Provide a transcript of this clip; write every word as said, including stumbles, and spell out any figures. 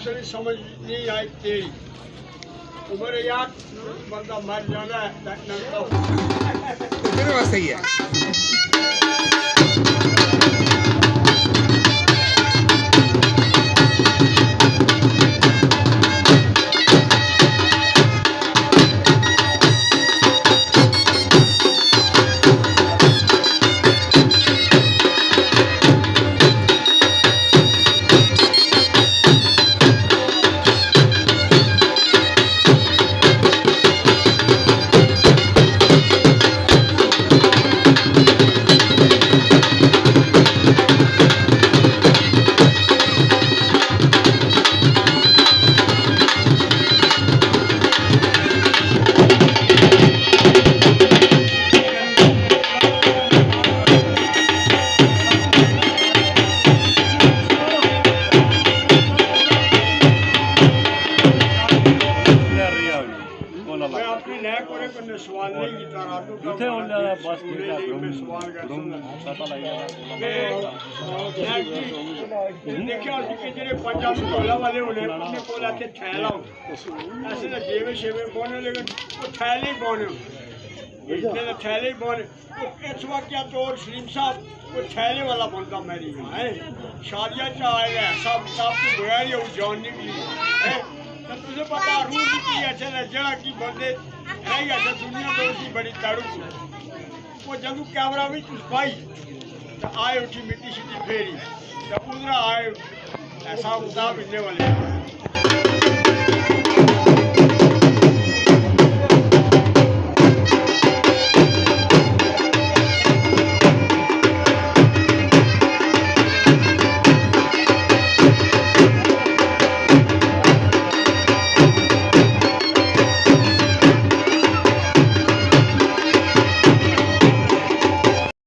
تیری سمجھ نہیں آئی تیری۔ عمر یار، بندہ مر جانا ہے، تے ننگا۔ میرے واسطے ہی ہے۔ میں اپنے نئے کورے کو سوال نہیں کیتا، رات کو جتھے ہن بس ٹھیک ہے، میں سوال کر سکتا۔ میں دیکھا اسی کہ جڑے پنجابی ڈھولا والے ہونے، انہیں کول ایتھے تھیلا ہو۔ ایسے نہ جیوے شیوے پونے، لیکن وہ تھیلے ہی پونے۔ اتنے تو تھیلے ہی پونے۔ اس وقت کیا طور سلیم صاحب، وہ تھیلے والا بندہ میری یہاں ہے۔ شادیاں چ آئے ہیں، سب، سب تو بغیر ہی وہ جان نکلی ہے۔ تو تجھے پتا روح نکلی اچھا ہے، جڑا کی بندے رہی اچھا دنیا تو اس کی بڑی تڑپ۔ وہ جدوں کیمرہ بھی کچھ پائی، تو آئے اٹھی مٹی شٹی پھیری، تو ادھر آئے۔ حساب کتاب انہیں والے۔